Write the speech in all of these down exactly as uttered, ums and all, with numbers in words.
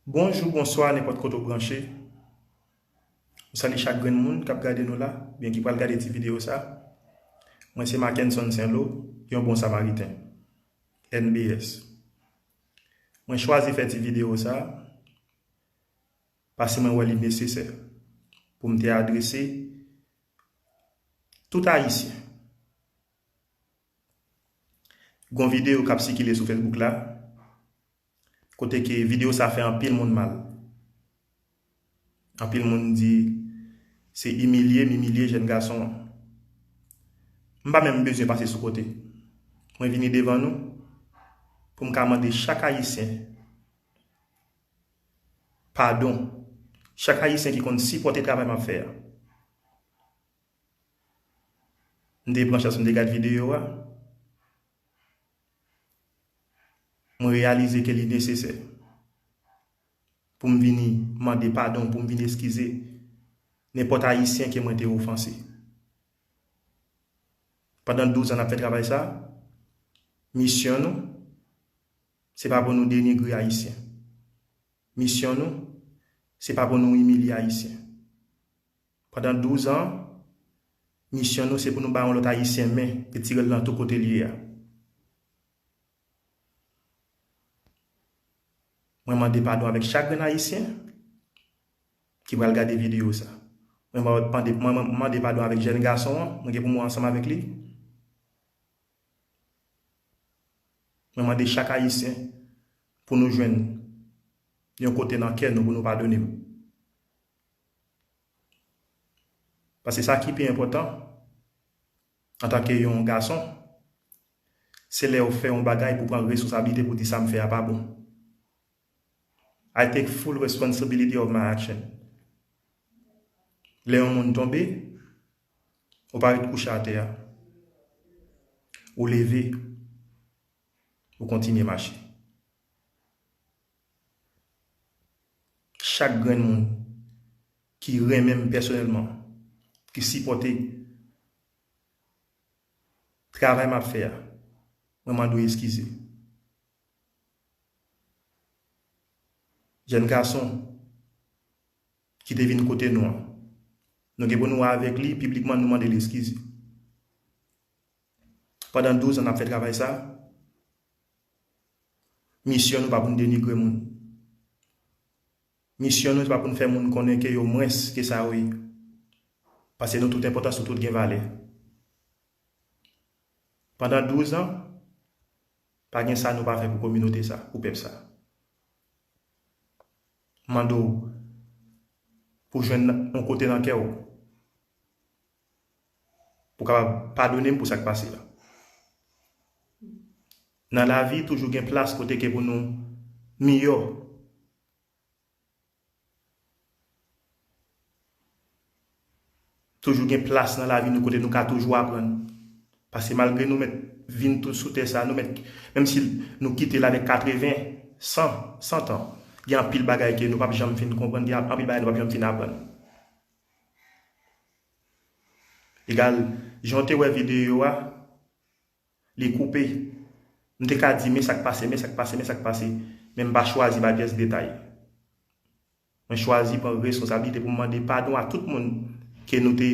Bonjou, bonswa, nenpòt kote w branche. M salye chak grenn moun k ap gade nou la, byen ki pral gade ti videyo sa. Mwen se Mackenson Saint-Lo, yon bon samariten, N B S. Mwen chwazi fè ti videyo sa, paske mwen wè li nesesè pou m te adrese tout Ayisyen. Gon videyo k ap sikile sou Facebook la, kote ke videyo sa fè anpil moun mal. Anpil moun di se imilye m imilye jèn gason an. M pa menm bezwen pase sou kote. Mwen vini devan nou pou m ka mande chak Ayisyen padon. Chak Ayisyen ki konn sipòte travay m ap fè a. M te pran chans, m te gade videyo a. Mwen reyalize ke li nesesè pou m vini mande padon, pou m vini eskize nenpòt Ayisyen ke mwen te ofanse. Pandan douz an n ap fè travay sa, misyon nou, se pa pou nou denigre Ayisyen. Misyon nou, se pa pou nou imilye Ayisyen. Pandan douz an, misyon nou, se pou nou bay yon lòt Ayisyen men, retire l nan tout kote l ye a. Mwen mande padon avèk chak grenn Ayisyen ki pral gade videyo sa. Mwen mande, mwen mande padon avèk jèn gason an, mwen gen pou mwen ansanm avèk li. Mwen mande chak Ayisyen pou nou jwenn yon kote nan kè nou pou nou padone m. Paske sa ki pi enpòtan, antanke yon gason, se lè w fè yon bagay pou pran responsablite pou di sa m fè a pa bon. I take full responsibility of my action. Lè yon moun tonbe, ou pa ret kouche atè a. Ou leve, ou kontinye mache. Chak grenn moun ki renmen m pèsonèlman, ki sipòte travay m ap fè a, mwen mande w eskize. Jèn gason ki te vin kote nou an, nou gen pou nou avèk li piblikman, nou mande l eskize. Pandan douz an n ap fè travay sa, misyon nou pa pou n denigre moun. Misyon nou se pa pou n fè moun konnen ke yo mwens ke sa yo ye. Paske nou tout enpòtans, nou tout gen valè. Pandan douz an, pa gen sa nou pa fè pou kominote sa, pou pèp sa. M mande w pou jwenn yon kote nan kè w, pou w kapab padone m pou sa k pase a. Nan lavi, toujou gen plas kote ke pou nou miyò. Toujou gen plas nan lavi nou kote nou ka toujou aprann. Paske malgre nou mèt vin tou sou tè sa, nou mèt, menm si nou kite l avèk katreven, san, san tan, gen anpil bagay ke nou p ap janm fin konprann, gen anpil bagay nou p ap janm fin aprann. Egal, jan w te wè videyo a, li koupe. M te ka di, men sa k pase, men sa k pase, men sa k pase, men m pa chwazi bay pyès detay. Mwen chwazi pran responsablite pou m mande padon a tout moun ke nou te,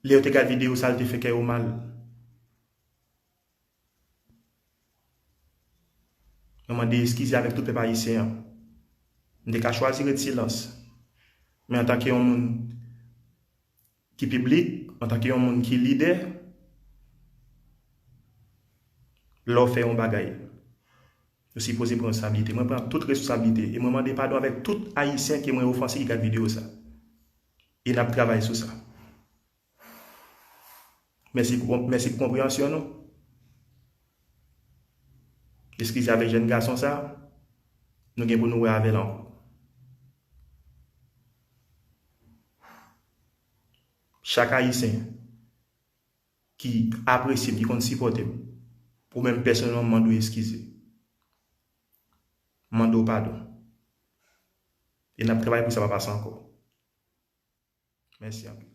lè yo te gade videyo sa, l te fè kè yo mal. Mwen mande eskize avèk tout pèp ayisyen an. M te ka chwazi ret silans. Men antanke yon moun ki piblik, antanke yon moun ki lidè, lè w fè yon bagay, ou sipoze pran responsablite. Mwen pran tout responsablite e mwen mande padon avèk tout ayisyen ke mwen ofanse ki gad videyo sa. E n ap travay sou sa. Mèsi pou, mèsi pou konpreyansyon nou. Eskize avèk jèn gason sa, nou gen pou nou wè avè l ankò. Chak ayisyen ki apresye m, ki konn sipòte m, ou menm pèsonèlman, m mande w eskize. M mande w padon. E n ap travay pou sa pa pase ankò. Mèsi anpil.